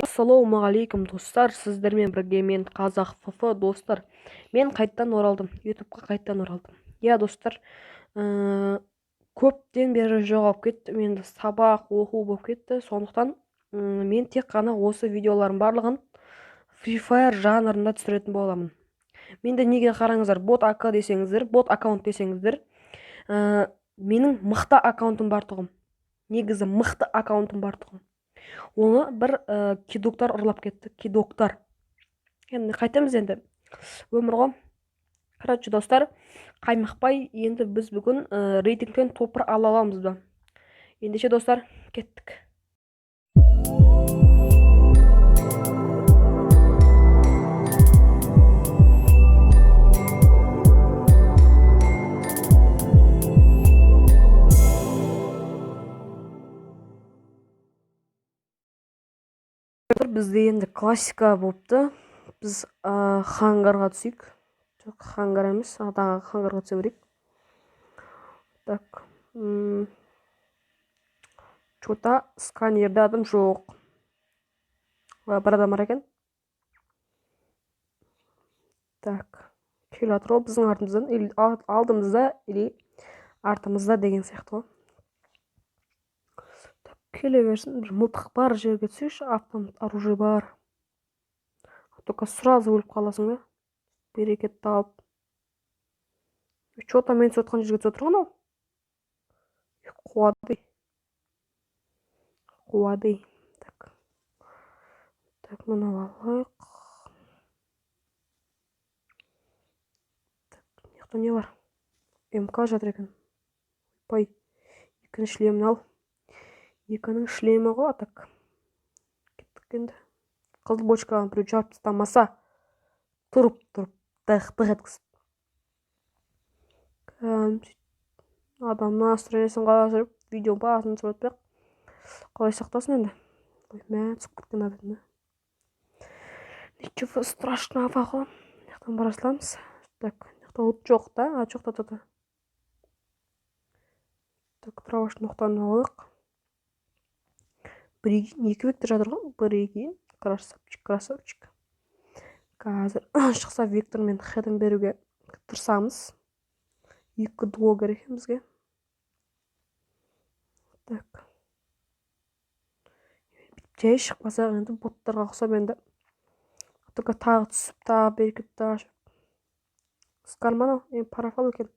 Ассалаумағалейкум, достар! Сіздермен бірге мен, Қазақ ФФ. Достар, мен қайттан оралдым, Ютубқа қайттан оралдым. Иә, достар, көптен бері жоғалып кеттім. Енді сабақ, оқу болып кетті, сондықтан мен тек қана осы видеолардың барлығын Free Fire жанрында түсіретін боламын. Менде неге қараңыздар, бот ак десеңіздер, бот аккаунт десеңіздер, менің мықты аккаунтым бар тұғым. Негізі мықты аккаунтым бар тұғым, оны бір кидоктар ұрлап кетті, кидоктар. Енді қайтеміз, енді өмір ғой. Короче, достар, қаймықпай, енді біз бүгін рейтингтен топ 1 ала аламыз ба? Ендеше, достар, кеттік. Бізде енді классика болыпты. Біз хангарға түсейік. Жоқ, хангар емес, тағы хангарға түсе берейік. Так, че-то сканерде адам жоқ. Бір адам бар екен. Так, келе жатыр ғой біздің артымыздан или алдымызда, или артымызда деген сияқты ғой. Так, келе берсін. Бір мылтық бар жерге түсейікші, автомат, оружие бар. Только сразу өліп қаласың да, берекетті алып. Че-то мен түсіп жатқан жерге түсіп отыр ғой анау. Қуады, қуады. Так, так, мынау алайық. Так, мына жақта не бар? МК жатыр екен. Ойбай, екінің шлемін ал, екінің шлемі ғой. Так, кеттік енді. Қызыл бочканы біреу жарып тастамаса, тұрып тұрып дық дық еткізіп. Адамның настроениесін қалай видео басын түсіріп жатпай қалай сақтасын енді? Ой, мә, түсіп кеткен адам. Ничего страшного ғой, мына жақтан бара саламыз. Так, мына жақта от жоқ та, а, жоқ та, та. Так, дробаш оқтарын алайық. Бір екі вектор жатыр ғой, бір. Красавчик, красавчик. Қазір шықса, вектормен хедін беруге тырысамыз. Екі дуо керек екен бізге. Так, жай шықпасақ енді, боттарға ұқсап енді, только тағы түсіп, тағы берекетті ашып. Скар ма анау? Парафал екен.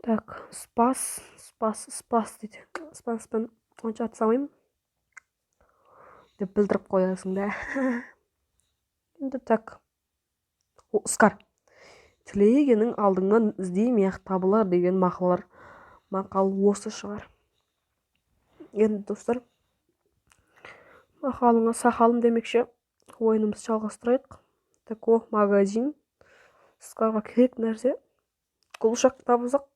Так, спас, спас, спас дейді. Спаспен онша ата салмаймын деп білдіріп қоясың да енді. Так, о, скар. Тілегенің алдыңнан іздемей ақ табылар деген мақалар, мақал осы шығар енді, достар. Мақалыңа сақалым демекші, ойынымызды жалғастырайық. Так, о, магазин. Скарға керек нәрсе. Глушак табылсақ,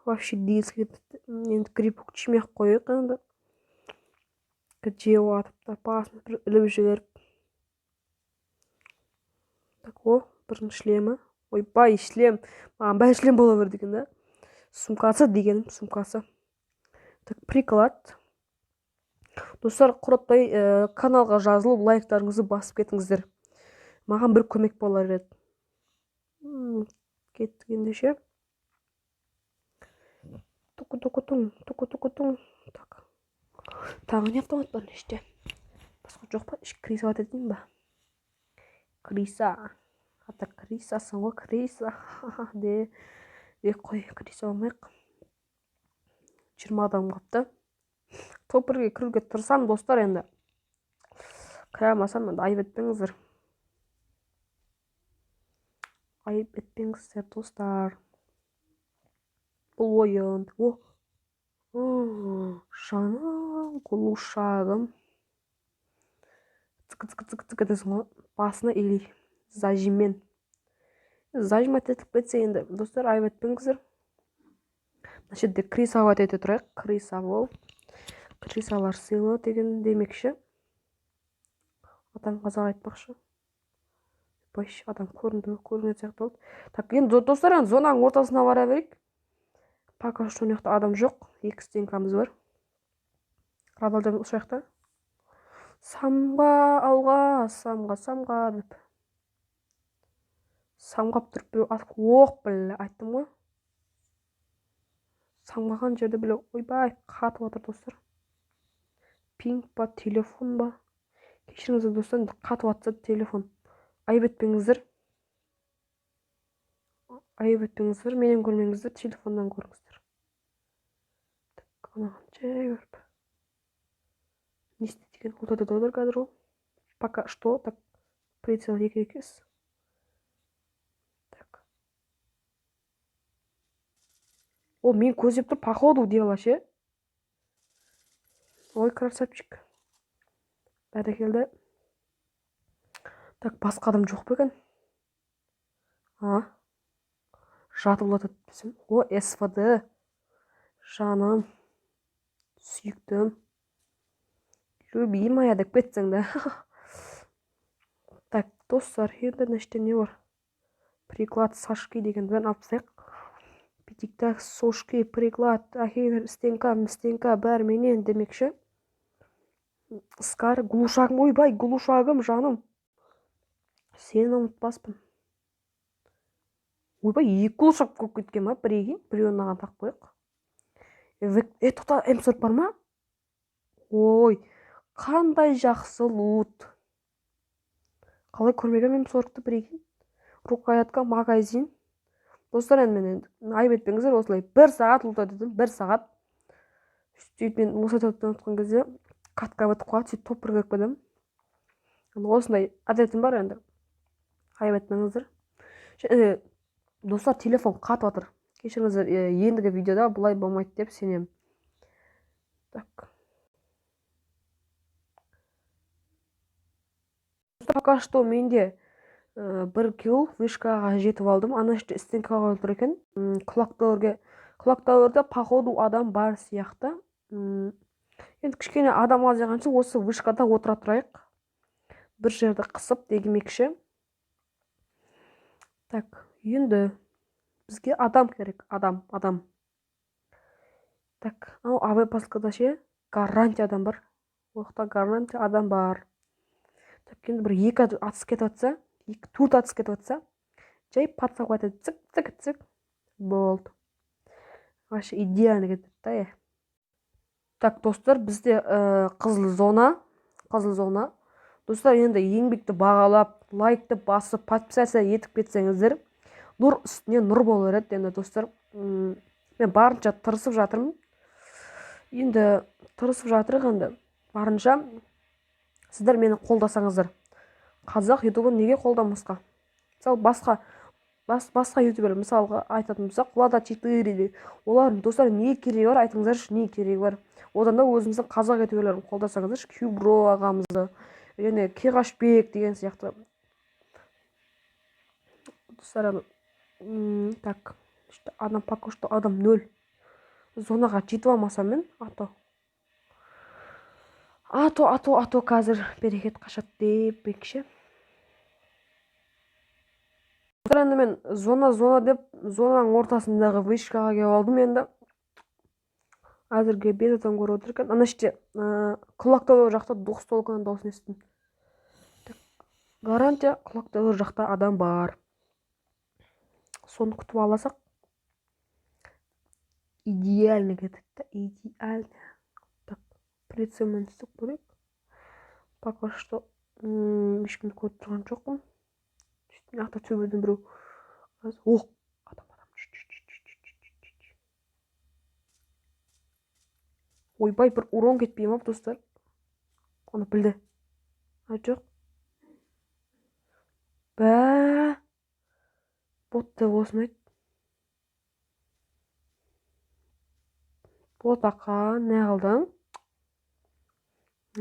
вообще дерзкий. Енді грибок жемей ақ қояйық. Енді жеп атып та, басын бір іліп жіберіп. Так, о, бірінің шлемі. Ойбай, шлем, маған бәрі шлем бола берді екен да. Сумкасы дегенім, сумкасы. Так, приклад. Достар, құртпай каналға жазылып, лайктарыңызды басып кетіңіздер, маған бір көмек болар еді. Кеттік ендеше. Туку туку туң, туку туку туң. Так, тағы не автомат бар іште? Басқа жоқ па? Крисовать етейін ба? Криса, ата, крисасың ғой, криса де. Е, қой, криса болмайық. 20 адам қалыпты. Топ 1-ге кіруге тырысамын, достар. Енді кіре алмасам, енді айып етпеңіздер, айып етпеңіздер, достар. Бұл ойын. О, жаным, глушагым. Цк цк цк цк етесің ғой басына или зажиммен зажимать етіліп кетсе енді, достар, айып етпеңіздер. Мына жерде крисовать ете тұрайық. Криса бол, крисалар сыйлы деген демекші, адам қазақ айтпақшы. Ойбай, адам көрінді, көрінген сияқты болды. Так, енді, достар, енді зонаның ортасына бара берейік. Пока что мына жақта адам жоқ. Екі стенкамыз бар. Радалдан осы жақта. Самға алға, самға, самға деп. Самғап тұрып біреу атып, оқ, біле, айттым ғой. Самғаған жерде біле, ойбай, қатып жатыр, достар. Пинг па, телефон ба? Кешіріңіздер, достар, енді қатып жатса телефон. Айып етпеңіздер. Айып етпеңіздер, менен көрмеңіздер, телефоннан көріңіздер. Так, анаған жай барып. Не істейді екен? Ұлтады отыр қазір ол. Пока что, так, прицел екі екес. Так. Ол мен көздеп тұр, походу дела ше. Ой, красавчик. Бәрекелді. Так, басқа адам жоқ па екен? А? Жатып ұлатады десем. О, СВД. Жаным. Сүйіктім. Любимая деп кетсең да. Так, достар, енді мына жерде не бар? Приклад Сашки деген бәрін алып тастайық. Бүйтейік та, сошки, приклад, әкелер, стенка, мстенка, бәрі менен демекші. Скар, глушагым, ойбай, глушагым, жаным. Сені ұмытпаспын. Ойбай, екі глушак көп кеткен ба? Бірегей, біреуін маған тағып қояйық. Тоқта, М40 бар ма? Ой, қандай жақсы лут. Қалай көрмеген М40-ты бірегей? Рукоятка, магазин. Достар, енді мен енді айып етпеңіздер, осылай бір сағат лутать етемін, бір сағат. Сөйтіп мен лутать етіп жатқан кезде катка бітіп қалады, сөйтіп топ бір кіріп кетемін. Енді осындай әдетім бар енді. Айып етпеңіздер. Және достар, телефон қатып жатыр. Кешіріңіздер, ендігі видеода бұлай болмайды деп сенемін. Так. Пока что менде бір килл вышкаға жетіп алдым. Ана жерде стенка қойылып тұр екен. Құлақтауырда походу адам бар сияқты. Енді кішкене адам азайғанша осы вышкада отыра тұрайық. Бір жерді қысып дегемекші. Так, енді бізге адам керек, адам, адам. Так, ау, АВ посылкада ше, гарантия адам бар. Ол жақта гарантия адам бар. Так, енді бір екі атыс кетіп жатса, екі, төрт атыс кетіп жатса, жай подсовать етіп, цик, цик, цик, болды. Вообще идеально кетеді да, е. Так, достар, бізде қызыл зона, қызыл зона. Достар, енді еңбекті бағалап, лайкты басып, подписаться етіп кетсеңіздер, нұр үстіне нұр болар еді. Енді достар, мен барынша тырысып жатырмын. Енді тырысып жатырық енді. Барынша сіздер мені қолдасаңыздар. Қазақ ютубын неге қолдамасқа? Мысалы, басқа ютубер, мысалға айтатын болсақ, Влада 4 де. Олардың, достар, не керегі бар, айтыңыздаршы, не керегі бар. Одан да өзіміздің қазақ ютуберлерін қолдасаңыздаршы, Кюбро ағамызды, және Кеғашбек деген сияқты. Достар, так, что адам пока что адам нөл. Зонаға жетіп алмасам мен, ато. Ато, ато, ато қазір берекет қашады деп бекші. Достар, енді мен зона, зона деп зонаның ортасындағы вышкаға келіп алдым енді. Әзірге бес адам көріп отыр екен. Ана іште, құлақтау жақта двухстволканың дауысын естідім. Так, гарантия құлақтау жақта адам бар. Соны күтіп аласақ идеально кетеді да, идеально. Так, прицелмен істеп көрейік. Пока что, ешкімді көріп тұрған жоқпын. Мына жақта төбеден біреу. Ох, адам, адам. Ойбай, бір урон кетпей ма, достар? Оны білді. А, жоқ. Бә. Бот деп осыны айт. Бот ақа, не қылдың?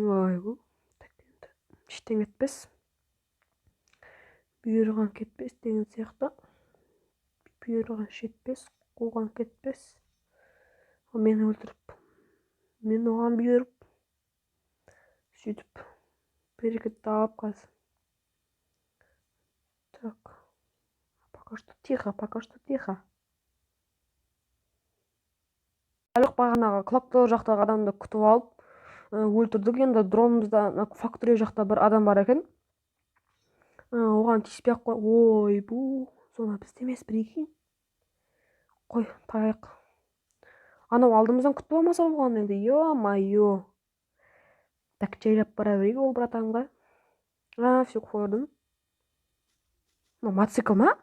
Ой, бұл. Так, енді ештеңе етпес. Бұйырған кетпес деген сияқты. Бұйырған жетпес, қуған кетпес. Ол мені өлтіріп, мен оған бұйырып, сөйтіп берекет тауып қазір. Так, пока что тихо, пока что тихо. Әлі бағанағы Клоктауэр жақтағы адамды күтіп алып, Өлтірдік енді дронымызда фактори жақта бір адам бар екен. Оған тиіспей ақ қой. Ой, бұл зона бізде емес, прикинь. Қой, таяқ. Анау алдымыздан күтіп алмаса болған енді, ё-моё. Так, жайлап бара берейік ол братанға. А, все, көрдім. Мынау мотоцикл ма?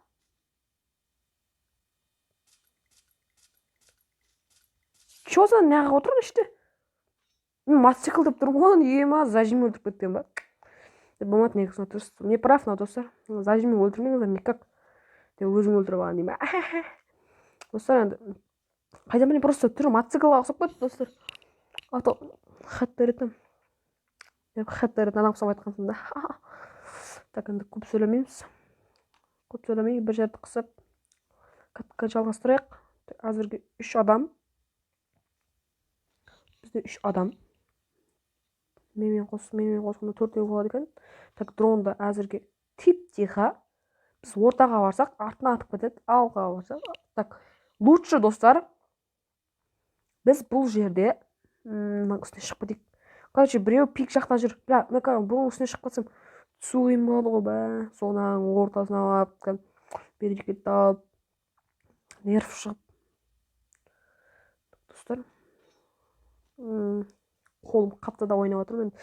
Чё за неғып отыр іште? Мен мотоцикл деп тұрмын ғой, ема, зажим өлтіріп кеткен ба? Болмады негізі, дұрыс. Не прав, мынау достар. Зажиммен өлтірмеңіздер, никак. Деп өзім өлтіріп алған деймін. Достар, енді қайдан білейін, просто түрі мотоциклға ұқсап кетті, достар. А то хат беретін. Деп хат беретін адам ұқсап айтқансың да. Так, енді көп сөйлемейміз. Көп сөйлемей, бір жерді қысып, катка жалғастырайық. Әзірге 3 адам. Бізде 3 адам. Менімен қосқанда 4 болады екен. Так, дронды әзірге тип-тихо. Біз ортаға барсақ, артына атып кетеді, алға барсақ. Так, лучше, достар, біз бұл жерде, мынаның үстіне шығып кетейік. Короче, біреу пик жақта жүр. Бля, мен бұның үстіне шығып кетсем, түсу қиын болады ғой, бә. Соның ортасына барып, берекет тауып, нерв шығып. Достар, қолым қаптада ойнап жатырмын енді.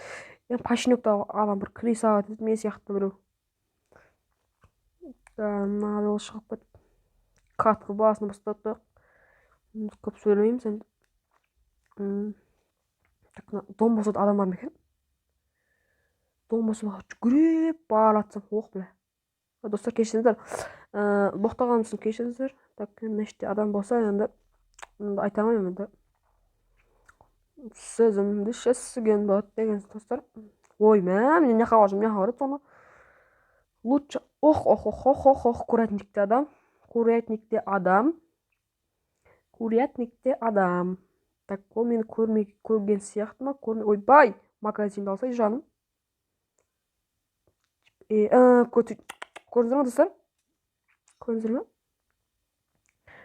Мен пашинокта адам бір крыса атады, мен сияқты біреу. Мына шығып кетіп, катка басын бастады. Көп сөйлемейміз енді. Так, мына дом болса адам бар ма екен? Дом болса жүгіріп бара жатсам, ох, бля. Достар, кешіріңіздер. Боқтаған үшін кешіріңіздер. Так, мына іште адам болса, енді айта алмаймын енді. Сөзімді шешсіген болады деген достар. Ой, мә, мен мына жаққа барсам, мына жаққа барады соны. Лучше, ох, ох, ох, ох, ох, ох, курятникте адам. Курятникте адам. Курятникте адам. Так, ол мені көрмей, көрген сияқты ма? Көрмей. Ойбай, магазинді алсай, жаным. Көрдіңіздер ма, достар? Көрдіңіздер ме?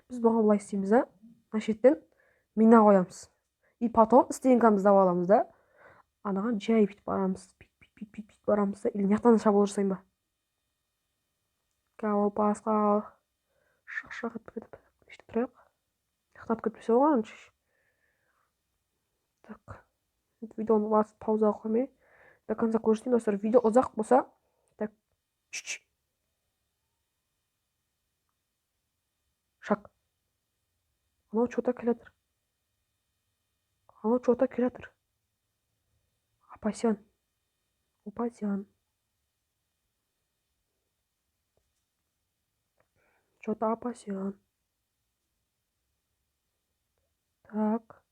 Біз бұған былай істейміз, а? Мына шеттен мина қоямыз. И потом стенкамызды алып аламыз да. Анаған жай бүйтіп барамыз. Бүйтіп, бүйтіп, бүйтіп, бүйтіп барамыз да. Или мына жақтан шабуыл жасайын ба? Ол басқа шық-шық етіп кетіп. Іште тұрайық. Мына жақтан кетпесе болған. Так. Видеоны басып паузаға қоймай. До конца көрсетейін, достар. Видео ұзақ болса, так. Шаг. Анау чё-то келе жатыр. Анау чё-то келе жатыр. Опасен. Опасен. Чё-то опасен. Так.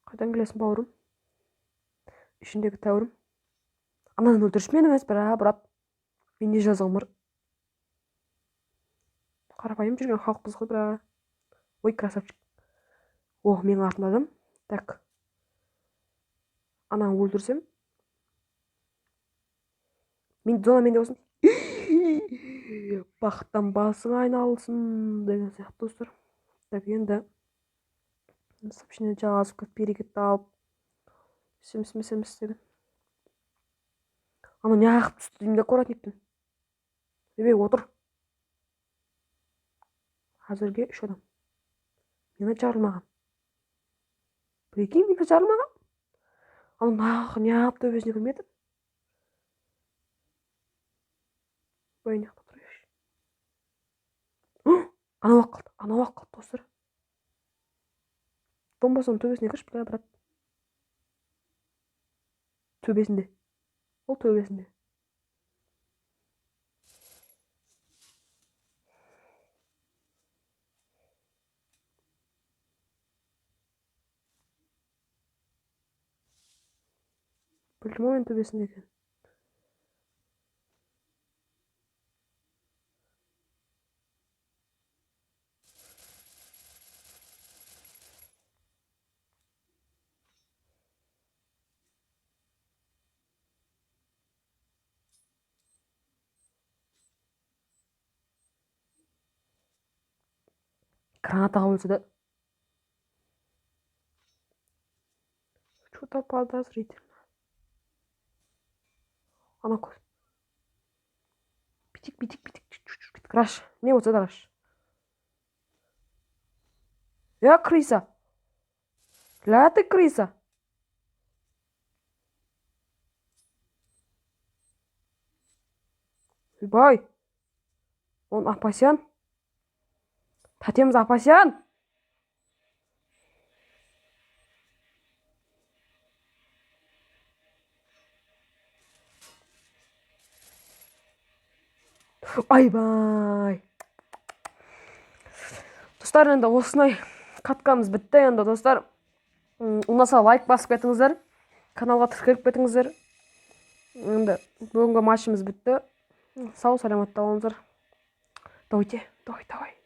Қайдан келесің, бауырым? Ішіндегі тәуірім. Ананы өлтірші мені емес, бірақ, брат. Менде жазығым бар. Қарапайым жүрген халықпыз ғой, бірақ. Ой, красавчик. О, менің артымда адам. Так. Ананы өлтірсем. Мен зона менде болсын. Бақыттан басың айналсын деген сияқты, достар. Так, енді сообщение жазып, кетіп берекетті алып. Семіз, семіз деген. Анау неғып түсті деймін да, куратниктен. Ебей, отыр. Әзірге 3 адам. Мені жарылмаған. Прикинь, мені жарылмаған. Анау неғып төбесіне кірмеді? Ой, неғып тұрайыншы. Анау ақ қалды, анау ақ қалды, достар. Бомбасының төбесіне кірші, бля, брат. Төбесінде. Ол төбесінде. Білдім ғой мен төбесінде екен. Гранатаға өлсе де. Чё То подозрительно. Ана көз. Бүйтейік, бүйтейік, бүйтейік. Раш. Не болса да раш. Я крыса. Ля ты крыса. Ойбай. Он опасен. Тәтеміз опасен. Айбай. Достар, енді осындай каткамыз бітті. Енді достар, ұнаса лайк басып кетіңіздер, каналға тіркеліп кетіңіздер. Енді бүгінгі матчымыз бітті. Сау саламатта болыңыздар. Давайте, давай, давай.